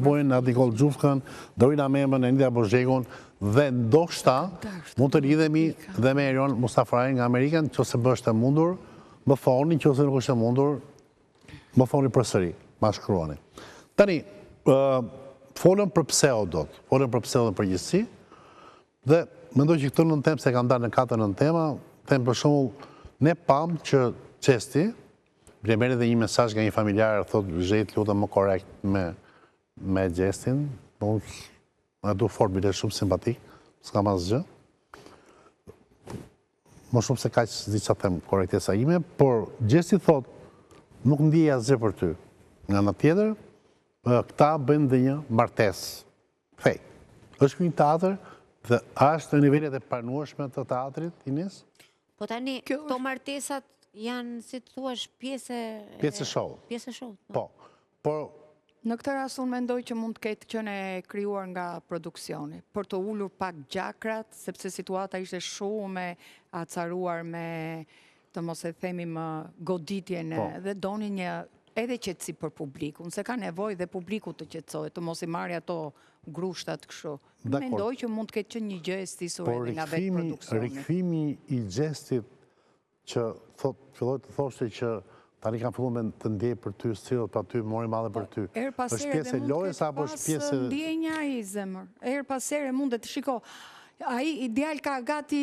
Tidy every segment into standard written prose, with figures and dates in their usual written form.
Bojën, Nat Nikoll Xhufkën, Dorina Memën, Enida Bozhekun dhe ndoshta mund të lidhemi dhe me Erion Mustafarajn nga Amerika, në qoftë se bëhet e mundur, më thoni, në qoftë se nuk është e mundur, më thoni përsëri, ma shkruani. Tani, folëm për pseudot, folëm për pseudot në përgjithësi, dhe mendoj që këtë nëntemë se kam ndarë në katër nëntema, them për shembull, ne pamë që Gjesti, Bile më erdhi dhe një mesazh nga një familjar, thotë Zhej të lutem më korrekt me me Gjestin, po unë e du fort bile shumë simpatik, s'kam asgjë. Më shumë se kaq s'di ça them korrektesa ime, por Gjesti thotë nuk ndjej asgjë për ty. Nga ana tjetër, këta bëjnë dhe një martesë. Fake. Është ky një teatër dhe a është në nivelet e pranueshme të teatrit, Ines? Po tani, këto martesat janë, si të thuash, pjesë e... Pjesë e show. Pjesë e show. Po. Por... Në këtë rast unë mendoj që mund të ketë qenë e krijuar nga produksioni, për të ulur pak gjakrat, sepse situata ishte shumë e acaruar me të mos e themi më goditjen po. dhe donin një edhe qetësi për publikun, se ka nevojë dhe publiku të qetësohet, të mos i marrë ato grushtat kështu. Mendoj që mund të ketë qenë një gjë e stisur edhe nga vetë produksioni. Rikthimi i Gjestit që thot, filloi të thoshte që tani kam filluar me të ndjej për ty, sillet pa ty, mori madhe për ty. Është pjesë e lojës apo është pjesë e ndjenja i zemër. Herë pas here mundet të shiko. Ai djalë ka gati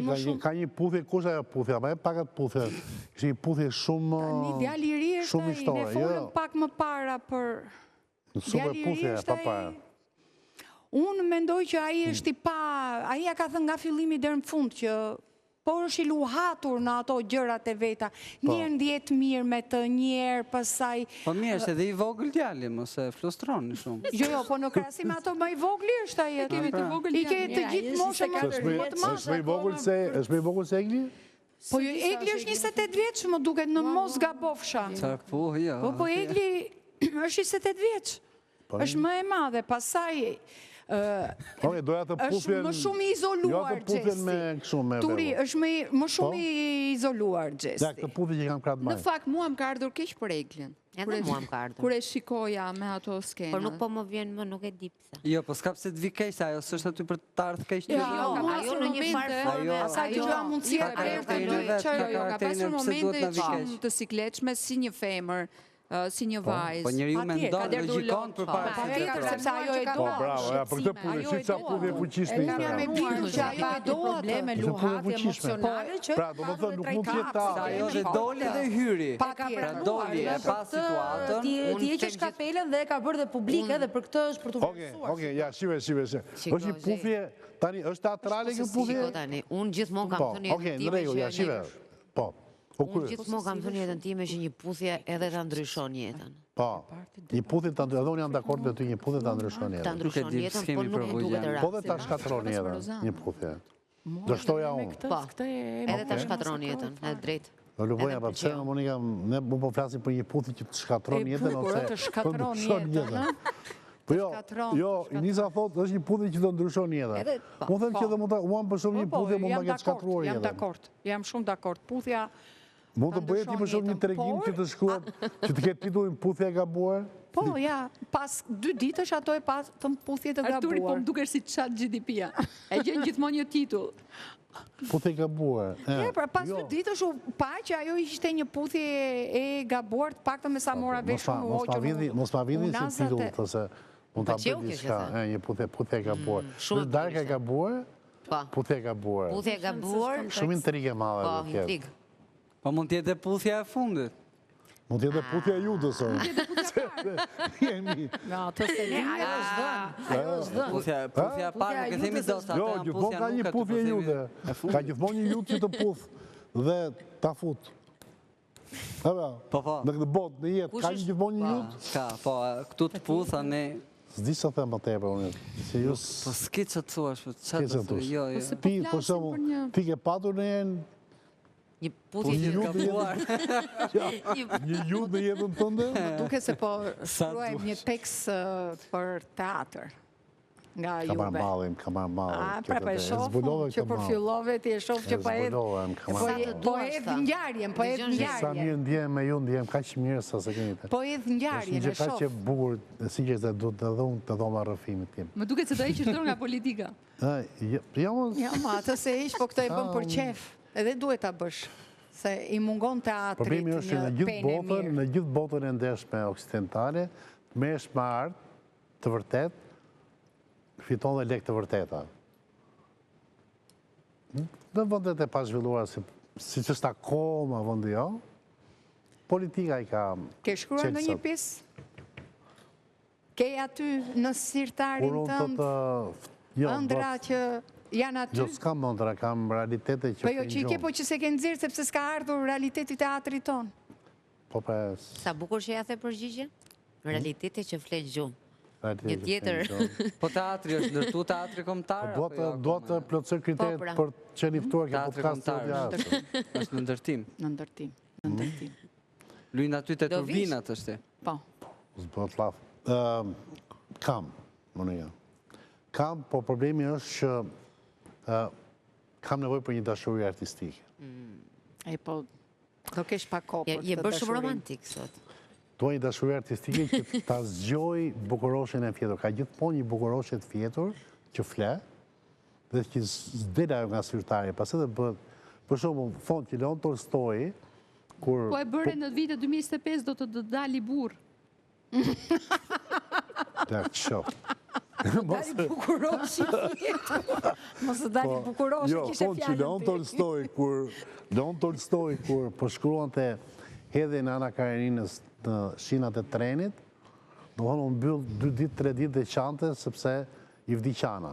më shumë. Ka një puthje, kush ajo puthja? Ma e pak atë puthje. Ishte një puthje shumë Një djalë i ri është ai, ne folëm jo. pak më para për Super puthje e paparë. Unë mendoj që ai është i pa, ai ia ka thënë nga fillimi deri në fund që po është i luhatur në ato gjërat e veta. Po. Një herë ndihet mirë me të, një herë pastaj Po mirë, është edhe i vogël djali, mos e flustroni shumë. Jo, jo, po në krahasim me ato më i vogli është ai aty. Kemi të pra. vogël I ke të gjithë moshën më të madhe. Është më i vogël se, është më i vogël se Egli? Po jo, Egli është 28 vjeç, më duket në mos gabofsha. Çfarë po, jo. Po po Egli është 28 vjeç. Po, është më e madhe, pastaj Ok, doja të puthjen... Është më shumë i izoluar Gjesti. Me kështu me Turi, është më më shumë po? i izoluar Gjesti. Ja, këtë puthje që kam krah të Në fakt, mua më ka ardhur keq për Eglin. Edhe mua më ka ardhur. Kur e shikoja me ato skena. Por nuk po më vjen më, nuk e di pse. Jo, po s'ka pse të vi keq, se ajo s'është aty për të ardhur keq ty. Jo, jo, ajo në një farë forme, asaj që ka mundësia të erdhë, ka jo, ka pasur momente shumë të sikletshme si një femër si një po, vajzë. Po njeriu mendon, logjikon përpara se të veprojë. Sepse ajo e do. Po bravo, ja për këtë punë, si ca puthje e fuqishme. Unë jam e bindur që ajo e do probleme luhatje emocionale që Pra, domethënë nuk mund të jetë ta. Ajo dhe doli dhe hyri. Pra doli e pa situatën. Ti ti heqësh kapelën dhe e ka bërë dhe publike dhe për këtë është për të vlerësuar. Okej, okej, ja shive, shive, shive. Është një puthje tani është teatrale kjo puthje? Shiko tani, unë gjithmonë kam po, thënë Okej, në rregull, ja shive. Po. Po Unë gjithmonë kam thënë jetën time që një puthje edhe ta ndryshon jetën. Po, një puthje ta ndryshon, edhe unë jam dakord me ty, një puthje ta ndryshon jetën. Ta ndryshon jetën, po nuk më duket rasti. Po dhe ta shkatërron jetën, një puthje. Do shtoja unë. Po, edhe ta shkatërron jetën, e drejtë. Do Lubonja, pa pse në Monika, ne mund po flasim për një puthje që të shkatërron jetën ose të shkatërron jetën. Po jo, jo, Nisa thotë, është një puthje që të ndryshon jetën. Po. Unë them që edhe mund ta, unë për shembull një po, puthje mund ta ketë shkatërruar jetën. Jam dakord. Jam shumë dakord. Puthja Mund të bëje ti për shembull një tregim që të shkruhet, që të ketë titullin puthja e gabuar? Po, ja, pas dy ditësh ato e patëm puthje të gabuar. Arturi po më dukesh si Chat GPT-ja. E gjen gjithmonë një titull. Puthje e gabuar. Ja, pra pas dy jo. ditësh u pa që ajo ishte një puthje e gabuar, të paktën me sa mora vesh unë u hoqën. Mos ma vidhni si titull, të se mund ta bëj diçka, një puthje, puthje e gabuar. Mm, shumë darka e gabuar? Po. Puthje e gabuar. Puthje e gabuar. Shumë intrigë e madhe po, do të ketë. Po mund të jetë puthja e fundit. Mund të jetë puthja e Judës. Mund të jetë puthja e parë. Jemi. No, të se di, ajo është dhënë. Ajo është dhënë. Puthja, puthja e parë, nuk e themi dot Jo, gjithmonë ka një puthje Jude. Ka gjithmonë një Judë që të puth dhe ta fut. Ebe, po, po. Në këtë botë, në jetë, ka një gjithmonë një Judë? Ka, po, këtu të puth, a ne... S'di ç'të them më tepër, unë. Se ju... Po s'ki që të thuash, po që të thuash, jo, jo. Po Ti, për shembull, ti ke patur në jenë... Një puthje që të gabuar. Një Judë në jetën tënde? Më duket se po shkruajmë një tekst për teatër. Nga juve. Ka marrë malli, ka marrë malli. A, pra po e shoh, që përfillove ti e shoh që po hedh. Po hedh ngjarjen, po hedh ngjarjen. Sa mirë ndjehem me ju, ndjehem kaq mirë sa s'e keni ide. Po hedh ngjarjen, e shoh. Është një gjë kaq e bukur, sinqerisht do të dhe unë te dhoma e rrëfimit tim. Më duket se do heqësh dorë nga politika. Jo, jo, jo, ma atë s'e heq, po këtë e bën për qejf. Edhe duhet ta bësh. Se i mungon teatrit Problemi është që në gjithë botën, në gjithë botën e ndershme oksidentale, të merresh me art të vërtetë, fiton dhe lekë të vërteta. Në vendet e pazhvilluara, si, siç është akoma vendi jonë, politika i ka Ke shkruar ndonjë pjesë? Ke aty në sirtarin tënd jo, ëndrra që janë aty? Jo, s'kam ëndrra, kam realitete që Po jo, që i ke po që s'e ke nxjerrë sepse s'ka ardhur realiteti i teatrit tonë. Po pra... Sa bukur që ia the përgjigjen? Realitete që flenë gjumë. Një tjetër. Po teatri është ndërtu teatri kombëtar? Po dua të dua të plotësoj Po, kriteret pra. për të qenë i ftuar ke Teatri podcast kombëtar është në ndërtim. Në ndërtim, në ndërtim. Luajnë aty te Do vish? turbinat është. Po. S'bëhet llaf. Kam, Monika. Kam, po problemi është që kam nevojë për një dashuri artistike. E po, do kesh pak kohë për Je këtë bërë shumë dashurinë. romantik sot. Dua një dashuri artistike që ta zgjoj bukuroshin e fjetur. Ka gjithmonë një bukuroshe të fjetur që fle dhe që s'del ajo nga sirtari, pastaj dhe bëhet. Për shembull, thonë që Leon Tolstoi kur Po e bëre në vitet 2025 do të të dali burrë. Plak qof. Dali bukuroshi. Mos të dali Po, bukuroshi, jo, kishe thonë që fjalën Leon ti. Tolstoi kur Leon Tolstoi kur përshkruante hedhjen e Ana Kareninës në shinat e trenit, domethënë u mbyll 2 ditë, 3 ditë dhe qante sepse i vdiq Ana.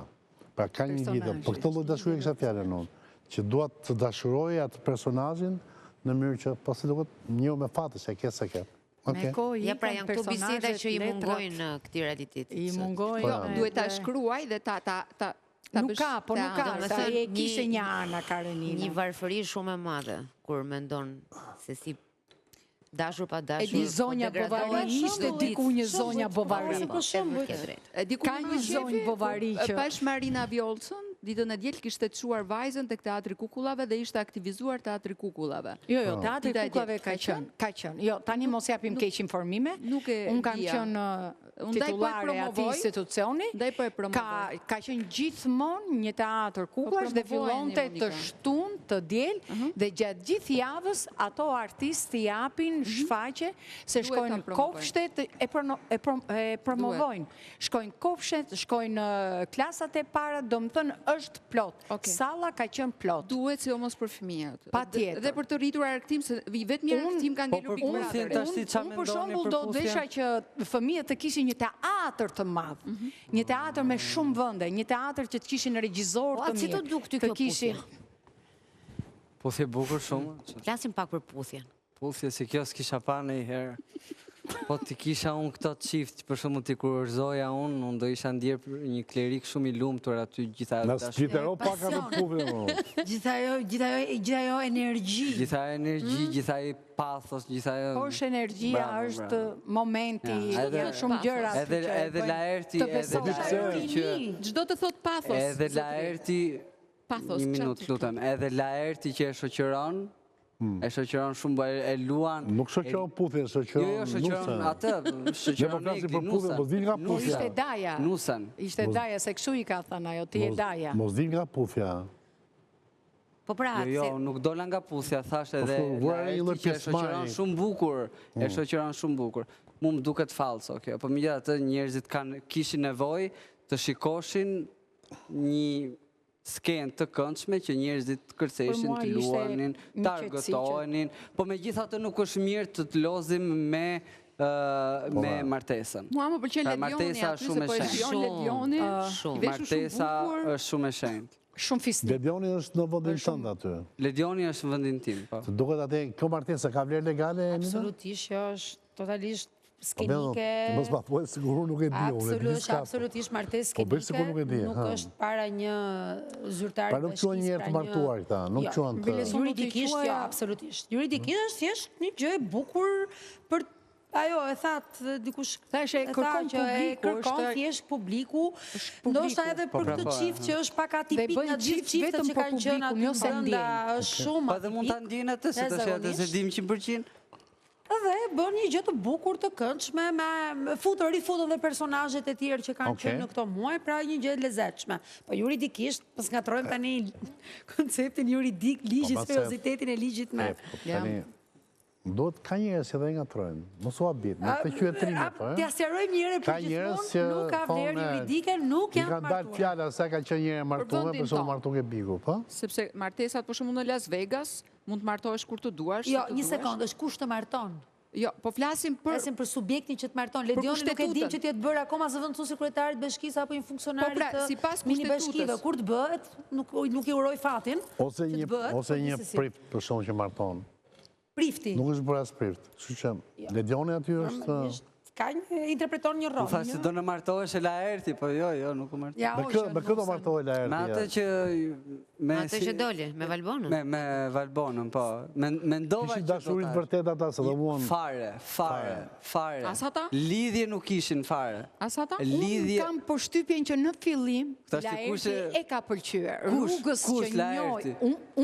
Pra ka një lidhje, po këtë lloj dashurie kisha fjalën unë, që dua të dashuroj atë personazhin në mënyrë që po si duket njeriu me fat se ke se ke. Me Okej. kohë Ja pra ikën janë këto biseda personazhet, që i letrat, mungojnë në këtij realiteti. I sot. mungojnë. Po, edhe- Duhet ta shkruaj dhe ta ta ta ta Nuk bësh ka, po nuk ka, teatr. sa e Domethënë, kishte një- një Ana Karenina. Një varfëri shumë e madhe kur mendon se si dashur pa dashur. Një zonja po degradohet Bovari, ishte çdo diku ditë. një zonja Bovari. Po shembuj. E drejtë. E diku Ka më një qefi, zonjë Bovari ku që- Pash Marina Vjollcën, ditën e diel kishte çuar vajzën tek teatri Kukullave dhe ishte aktivizuar teatri Kukullave. Jo, jo, teatri Dita e Kukullave diel. ka qenë, ka qenë. Jo, tani mos japim keq informime. nuk e Unë kam dija. qenë uh, Unë ndaj po e titullare e atij promovoj, institucioni. ndaj po e promovoj. Ka ka qenë gjithmonë një teatër kukullash dhe promovojeni, fillonte të Monika. shtunë, të diel dhe gjatë gjithë javës ato artistë japin shfaqje se Duhet ta shkojnë promovojnë. kopshtet e prono- e prom- e promovojnë. Shkojnë kopshtet, shkojnë uh, klasat e para, domethënë është plot. Okej. Salla ka qenë plot. Duhet sidomos për fëmijët. Patjetër. Dhe për të rritur argëtim se i vetmi argëtim ka Po ngelur për Big puthjen Brother. tash ti ça Unë për mendoni shembull për do puthjen? desha që fëmijët të kishin një teatër të madh, Mhm. një teatër me shumë vende, një teatër që të kishin regjizor Po, të a si mirë. të duk ty të kjo kishin puthje? Puthje bukur shumë. Flasim pak për puthjen. Puthje si kjo s'kisha pa ndonjëherë. Po ti kisha unë këto çift, për shembull ti kur rrëzoja unë, unë do isha ndjer për një klerik shumë i lumtur aty gjitha ajo Na dashuri, splitero pak atë puthjen. mo. Gjithë ajo, gjithë ajo, gjithë ajo energji. gjitha ajo energji, gjitha ai pathos, gjitha ajo Po është energjia, Bravo, është bravo. momenti, Ja, edhe- janë shumë gjëra aty Edhe që e edhe bëjnë Laerti, të edhe besosh. Laerti që Çdo të thot pathos. edhe zotëri. Laerti Pathos, një çfarë minutë të lutem, edhe Laerti që e shoqëron, e shoqëron shumë e, e luan. Nuk shoqëron puthjen, Jo, shoqëron jo, shoqëron nusën. atë, Ne po shoqëron flasim Egli, për puthjen, nusën. mos dil nga Nusën. puthja. Ishte daja. Nusën. Ishte daja, se kështu i ka thënë ajo, ti je Mos- daja. Mos dil nga puthja. Po pra, Jo, jo, se nuk dola nga puthja, thash edhe Po, vura re një lloj Laerti që e shoqëron pjesëmarrje. shumë bukur, e shoqëron shumë bukur. Mu më duket falso kjo, po megjithatë njerëzit kanë kishin nevojë të shikoshin një skenë të këndshme që njerëzit të kërceshin, mua të ishte luanin, një të qetësi që- argëtohenin, po megjithatë nuk është mirë të të lozim me ë, me pra. martesën. Mua më pëlqen Pra, Ledioni martesa aty është se shumë e po e shenjtë. shijon Shumë, Ledioni, shumë. i veshur shumë Martesa bukur. është shumë e shenjtë. Shumë fisnik. Ledioni është në vendin tënd aty. Ledioni është në vendin tim, po. Të duket atë kjo martesë ka vlerë legale Enida? Absolutisht, jo, është totalisht Po, skenike. Mos ma thuaj sigur nuk e di, unë e di Absolutisht, s'ka. po. absolutisht martesë Po bëj sikur nuk e di, Nuk ha. është para një zyrtar Pra nuk quhen një herë të martuar këta, nuk Jo, quhen të Biles unë do t'i Juridikisht, jo, quaja- absolutisht. Juridikisht është thjesht një gjë e bukur për Ajo e thatë dhe dikush Thashë e kërkon publiku, kërkon thjesht publiku, ndoshta edhe po, për pra, këtë po, çift që është pak atipik nga gjithë çiftet që kanë qenë aty jo brenda, është shumë atipik. Po dhe mund ta ndjejnë atë se tash atë s'e dimë 100%. Dhe bën një gjë të bukur të këndshme me futën rifutën dhe personazhet e tjerë që kanë qenë në këto muaj, pra një gjë e lezetshme. Po juridikisht, po s'ngatërrojmë tani konceptin juridik, ligjit, po, seriozitetin e ligjit me. Po, tani Duhet ka njerëz që dhe ngatërrojnë. Mos u habit, me këtë qytetërim ato, eh? T'ia sqarojmë një herë për gjithmonë, nuk ka vlerë juridike, nuk janë martuar. I ka dalë fjala se ka qenë një herë martuar, për s'u martu ke bigu, po? Sepse martesat për shembull në Las Vegas, mund të martohesh kur të duash, Jo, një sekondë, është kush të marton. Jo, po flasim për Flasim për subjektin që të marton. Ledioni nuk e dim që të jetë bërë akoma zëvendësues i kryetarit të bashkisë apo një funksionar po pra, të mini bashkive. Kur të bëhet, nuk nuk i uroj fatin. Ose një ose po një prift për shembull që marton. Prifti. Nuk është bërë as prift. Kështu që jo. Ledioni aty është ka një interpreton një rol. Më thashë se do në martohesh e Laerti, po jo, jo, nuk u martohesh. Me kë, me kë do martohej Laerti? Me atë që me atë që doli, me Valbonën. Me me Valbonën, po. Mendova që dashuri të vërtetë ata se do vuan. Fare, fare, fare. As ata? Lidhje nuk ishin fare. As ata? Unë kam përshtypjen që në fillim Laerti e ka pëlqyer. Rrugës që njoh,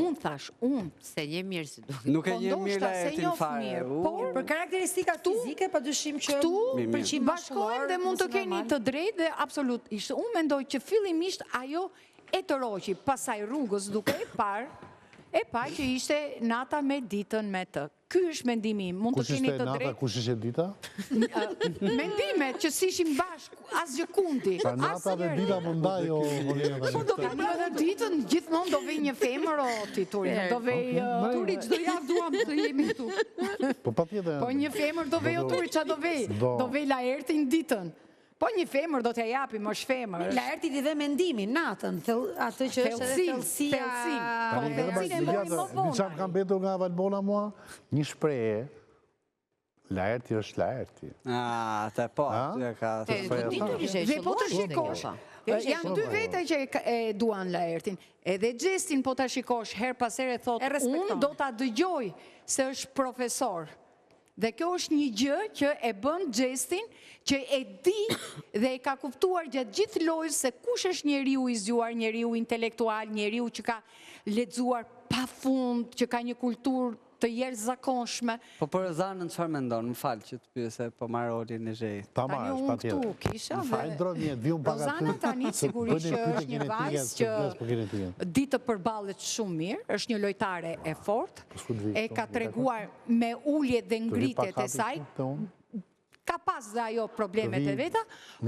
unë thashë, unë. S'e njeh mirë si duket. Nuk e po njeh mirë Laertin fare. Por për karakteristikat fizike padyshim që këtu pëlqim bashkojmë dhe mund të keni të drejtë dhe absolutisht. Unë mendoj që fillimisht ajo e tërhoqi pasaj rrugës duke e parë, e pa që ishte nata me ditën me të. Ky është mendimi im, mund të keni të drejtë. Kush ishte dita? Mendimet që s'ishin bashkë asgjëkundi. Pra nata dhe dita më ndaj o Po do vijë edhe ditën, gjithmonë do vijë një femër o ti Turi, do vijë Turi çdo javë duam të jemi këtu. Po patjetër. Po një femër do vijë o Turi, ça do vijë? Do vijë Laertin ditën. Po një femër do t'ja japim, është femër. Laertit i dhe mendimin, natën, atë që është edhe thellësia. Po thellësinë e mori më vonë. Di çfarë ka mbetur nga Valbona mua? Një shprehje. Laerti është Laerti. Ah, të po, aty e ka. Dhe po të shikosh, janë dy vete që e duan Laertin. Edhe Xhestin po ta shikosh herë pas here thotë, unë do ta dëgjoj se është profesor. Dhe kjo është një gjë që e bën Xhestin që e di dhe e ka kuptuar gjatë gjithë lojës se kush është njeriu i zgjuar, njeriu intelektual, njeriu që ka lexuar pafund, që ka një kulturë të jashtëzakonshme. Po për Rozanën çfarë mendon? Më fal që të pyes se po marr rolin e Zhejit. Ta marrësh, patjetër. Tani unë këtu kisha dhe Rozana tani sigurisht që është një vajzë që di të përballet shumë mirë, është një lojtare e fortë, e ka treguar me uljet dhe ngritjet e saj, ka pas dhe ajo problemet e veta,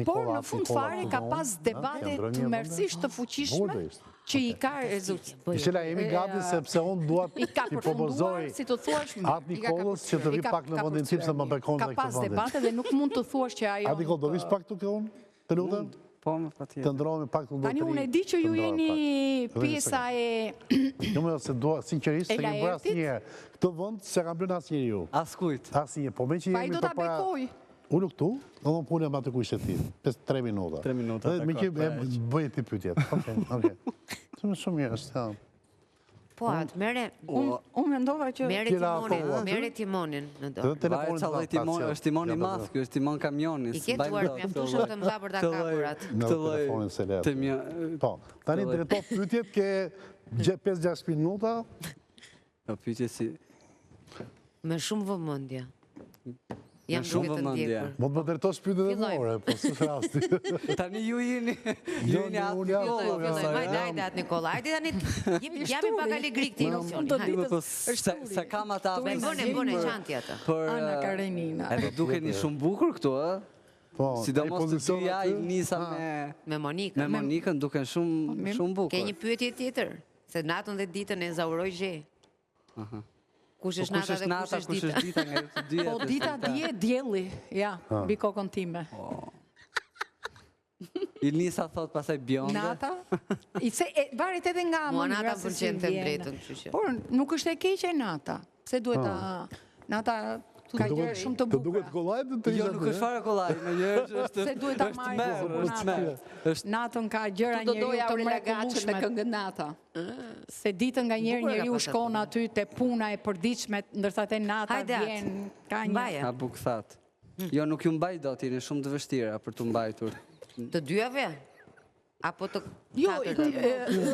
por në fund fare ka pas debate tmerrësisht të fuqishme që i ka rezultuar. Ishela, jemi gati sepse unë dua t'i propozoj si të thuash, Atë Nikollës që të vi pak në vendin tim se më bekon dhe këtë vendin. Ka pas debate dhe nuk mund të thuash që ajo... Atë Nikollë, do vish pak këtu ke unë? Të lutem? Po, më patjetër. Të ndërrohemi pak të Tani unë e di që ju jeni pjesa e... Jo më se dua, sinqerisht, s'e kemi bërë asnjëherë. Këtë vend s'e kam lënë asnjeriu. Askujt. Asnjë, po meqë jemi përpara... Pa i do ta bekoj. Ulu këtu, do më punë aty ku ishe ti, 3 minuta. 3 minuta, dakord. Meqë e bëj ti pyetjet. Okej, okej. Shumë mirë është, Po atë, mere... Unë mendova që... Mere timonin, mere timonin në dorë. Dhe telefonin të dhëtë. Timon, është timon i madh, ky është timon kamioni. I ke duart mjaftueshëm të mëdha për ta kapur atë. Në telefonin se le. Po, tani drejto pyetjet ke 5-6 minuta. Po pyetje si Me shumë vëmendje. Jam shumë duke të ndjekur. Mund të më drejtosh pyetjet e more, po s'është rasti. Tani ju jeni, ju jeni atë Nikolla. Filloj, hajde, hajde atë Nikolla. Hajde tani, jemi pak alegri këtij emisioni. Hajde. Po, se kam ata aftësi. Bëne, bëne, qanti atë. Ana Karenina. Edhe dukeni shumë bukur këtu, ë? Po, Sidomos të dyja i nisa me me Monikën. Me Monikën duken shumë shumë bukur. Ke një pyetje tjetër? Se natën dhe ditën e ezauroi Zhe. Aha. Kush është po, nata dhe kush është dita? Kush është dita nga ju të dyja? Po dita dje dielli, ja, mbi kokën time. Po. Ilnisa thot pasaj bjonde. Nata? I se e, varet edhe nga Mua nata më pëlqen të drejtën, kështu që. Por nuk është e keqe nata. Pse duhet ta nata ka gjëra shumë të bukura. Të duket kollaj të të Jo, nuk është fare kollaj, me gjëra që është. Se duhet ta marrë natën. Natën ka gjëra njeriu të mrekullueshme me këngën nata. Se ditën nganjëherë njeriu shkon aty te puna e përditshme, ndërsa te nata vjen ka një. A buk thatë. Jo, nuk ju mbaj dot, jeni shumë të vështira për t'u mbajtur. Të dyjave? Apo të Jo,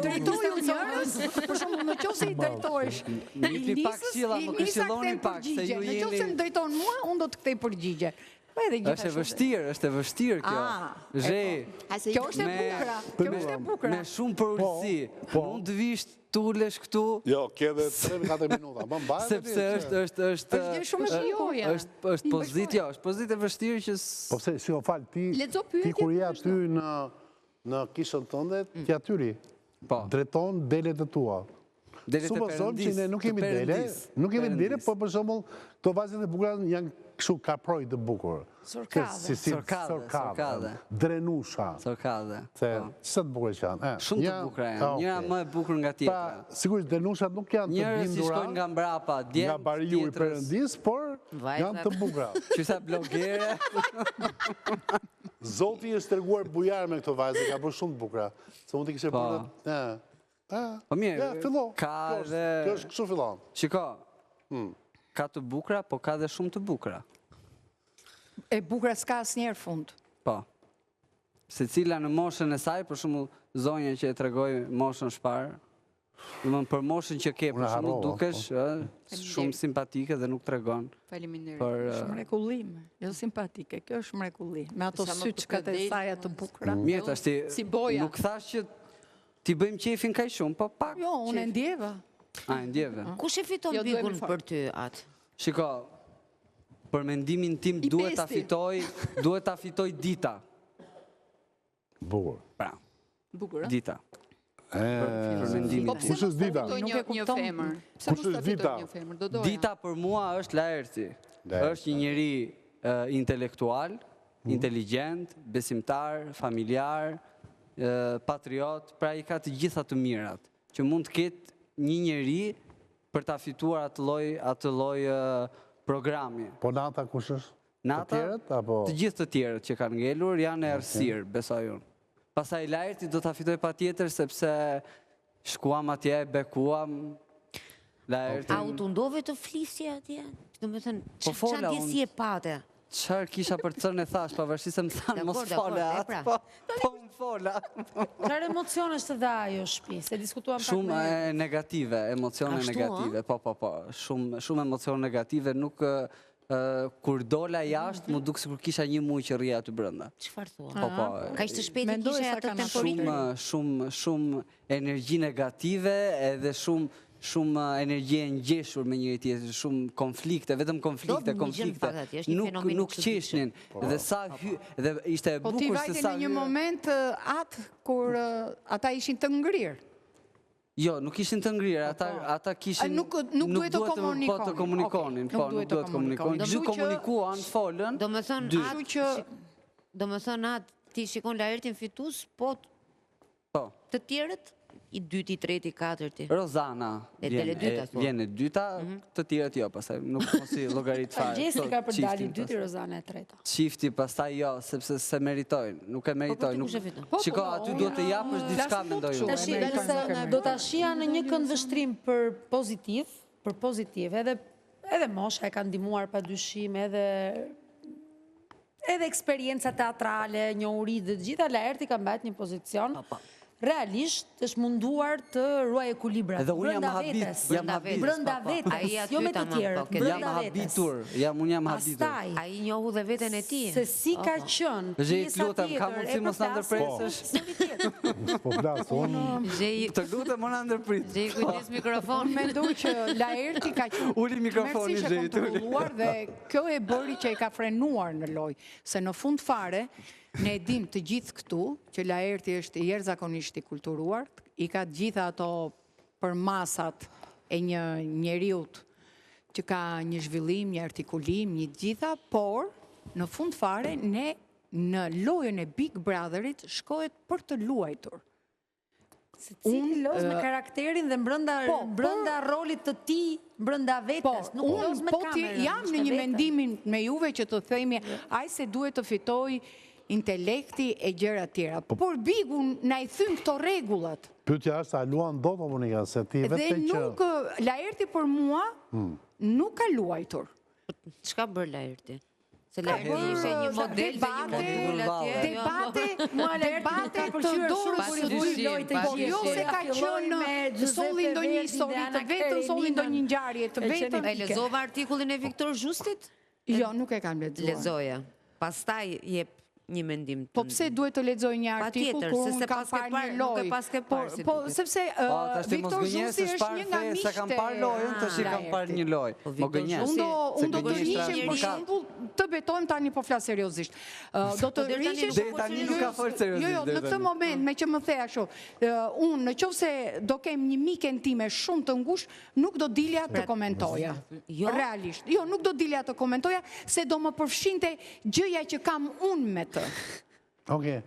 drejtoju njërës, për shembull, në qoftë se i drejtohesh Ilnisës, Ilnisa kthen përgjigje, në qoftë se më drejton mua, unë do të kthej përgjigje. Po edhe gjithashtu. Është e vështirë, është e vështirë kjo. Ah, Zhej. Po. Kjo është e bukura, kjo është e bukura. Me shumë përulësi. Po, po. Mund të vish të ulesh këtu. Jo, ke edhe 3-4 minuta. Ma mbaj. Sepse është është është është gjë shumë e bukur. Është është pozitë, jo, është pozitë e vështirë që Po pse, si o fal ti ti kur je aty në në kishën tënde, mm. ti aty rri. Po. Drejton delet e tua. Delet e perëndisë. Që ne nuk kemi dele, nuk kemi dele, po për shembull, këto vajzat e bukura janë kështu kaproj të bukur. Sorkadhe. Si, si, sorkadhe. Sorkadhe. Drenusha. Sorkadhe. Se, po. sa të bukura që janë. Shumë të bukura janë. Njëra më e bukur nga tjetra. Pra, sigurisht drenushat nuk janë të bindura. Njërës i shkojnë nga mbrapa, djemtë Nga bariu i perëndisë, por janë të bukura. Qysa blogere. Zoti është treguar bujar me këto vajza, ka bërë shumë të bukura. Se mund t'i kishte po. bërë... Po mirë, ja, fillo. Ka dhe... Kjo është kështu fillon. Shiko, hmm. ka të bukura, po ka dhe shumë të bukura. E bukura s'ka asnjëherë fund. Po. Secila në moshën e saj, për shembull, zonja që e tregoi moshën shparë, domethënë për moshën që ke, për shembull, dukesh po. shumë simpatike dhe nuk tregon. Faleminderit. Për Është mrekulli, jo simpatike, kjo është mrekulli. Me ato syçkat e saja të bukura. Mirë, tashti nuk thashë që T'i bëjmë qejfin kaq shumë, po pak. Jo, unë e ndjeva. A, e ndjeve. Kush e fiton jo, bigun për ty, atë? Shiko, për mendimin tim duhet ta fitojë, duhet ta fitojë Dita. Bukur. Pra. Bukur, Dita. Për mendimin po tim. Kush është Dita? Nuk e kupton. Kush është Dita? Dita për mua është Laerti. Është një njeri intelektual, mhm. inteligjent, besimtar, familjar, patriot, pra i ka të gjitha të mirat, që mund të ketë një njeri për ta fituar atë lloj atë lloj programi. Po Nata kush është? Nata, të tjerët apo? Të gjithë të tjerët që kanë ngelur janë errësirë, besoj unë. Pastaj Laerti do ta fitojë patjetër sepse shkuam atje, e bekuam Laertin. A u tundove të flisje atje? Domethënë, po çfarë ndjesie pate? Çfarë kisha për të thënë e thashë, pavarësisht se më thanë mos fol atë, pra. po, po unë fola. Çfarë emocionesh të dha ajo shtëpi? Se diskutuam pak Shumë negative, emocione negative, po, po, po, shumë, shumë emocione negative, nuk, kur dola jashtë, m'u duk sikur kisha një muaj që rrija aty brenda. Çfarë thua? Po, po. Kaq të shpejtë kishe atë temporikën? Shumë, shumë, shumë energji negative edhe shumë shumë energji e ngjeshur me njëri tjetrin, shumë konflikte, vetëm konflikte, konflikte. Nuk nuk qeshnin po. dhe sa hy dhe ishte e po bukur se sa Po ti vajte në një moment atë kur ata ishin të ngrirë. Jo, nuk ishin të ngrirë, ata po. ata kishin nuk nuk duhet të komunikonin. Po të komunikonin, po nuk duhet të komunikonin. Dy komunikuan, folën. Domethënë atë që domethënë atë ti shikon Laertin fitues, po Po. Të tjerët, i dyti, i treti, i katërti. Rozana vjen e vjen e dyta, mhm. të tjerët jo, pastaj nuk mos i llogarit fare. Gjesti ka për dalë i dyti, Rozana e treta. Çifti pastaj jo, sepse s'e meritojnë, nuk e po, po, meritojnë. Nuk... Po, Shiko, aty duhet të japësh diçka mendoj unë. Tash nëse do ta shihja në një këndvështrim për pozitiv, për pozitiv, edhe edhe mosha e ka ndihmuar padyshim, edhe edhe eksperienca teatrale, njohuritë dhe të gjitha, Laerti ka mbajt një pozicion po, po. realisht është munduar të ruajë ekuilibrat brenda vetes, brenda vetes, jo me të tjerët, brenda vetes. Jam habitur, jam unë jam habitur. Pastaj, ai njohu dhe veten e tij. Se si ka qenë pjesa tjetër ka mundësi mos na ndërpresësh? Po flas unë. Të lutem mos na ndërprit. Zhej kujdes mikrofon. Mendoj që Laerti ka qenë Uli mikrofonin Zhej. kontrolluar dhe Kjo e bëri që e ka frenuar në lojë, se në fund fare, ne e dimë të gjithë këtu, që Laerti është jashtëzakonisht i kulturuar, i ka të gjitha ato përmasat e një njeriut që ka një zhvillim, një artikulim, një të gjitha, por në fund fare ne në lojën e Big Brotherit shkohet për të luajtur. Secili loz me karakterin dhe brenda po, brenda rolit të tij, brenda po, vetes, nuk loz me po ti kamerën. Jam në një mendimin me juve që të themi, ai se duhet të fitojë intelekti e gjëra tjera. Po. Por Bigu na i thyen këto rregullat. Pyetja është a luan dot apo Monika, se ti vetë që Dhe nuk Laerti për mua hmm. nuk ka luajtur. Ç'ka bërë Laerti? Se Laerti ishte një model dhe një model atje. Debate, debate të dorës së dytë, po jo se ka qenë solli ndonjë histori të vetën, solli ndonjë ngjarje të vetën. E lexove artikullin e Viktor Zhustit? Jo, nuk e kam lexuar. Lexoje. Pastaj jep një mendim Po pse duhet të lexoj një artikull kur unë kam parë një lojë? Po, po sepse Viktor Zhusti është një nga miqtë. S'e kam parë lojën, tash i kam parë një lojë. Po, Mo gënje. Unë do unë do të hiqem për shembull, të betohem tani po flas seriozisht. Do të po, hiqem deri tani nuk ka folë seriozisht. Jo, jo, në këtë moment meqë më the ashtu, unë në qoftë se do kem një miken time shumë të ngushtë, Nuk do dilja të komentoja. Jo? Realisht. Jo, nuk do dilja të komentoja, se do më përfshinte gjëja që kam unë me të. Okej.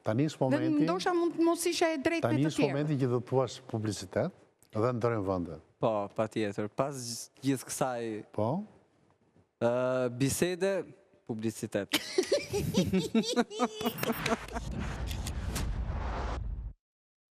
Tani është momenti... Dhe ndoshta mund të mos isha e drejtë me të tjerë. Tani është momenti që do të thuash publicitet dhe ndërrojmë vendet. Po, patjetër. Pas gjithë kësaj... Po? Bisede, publicitet.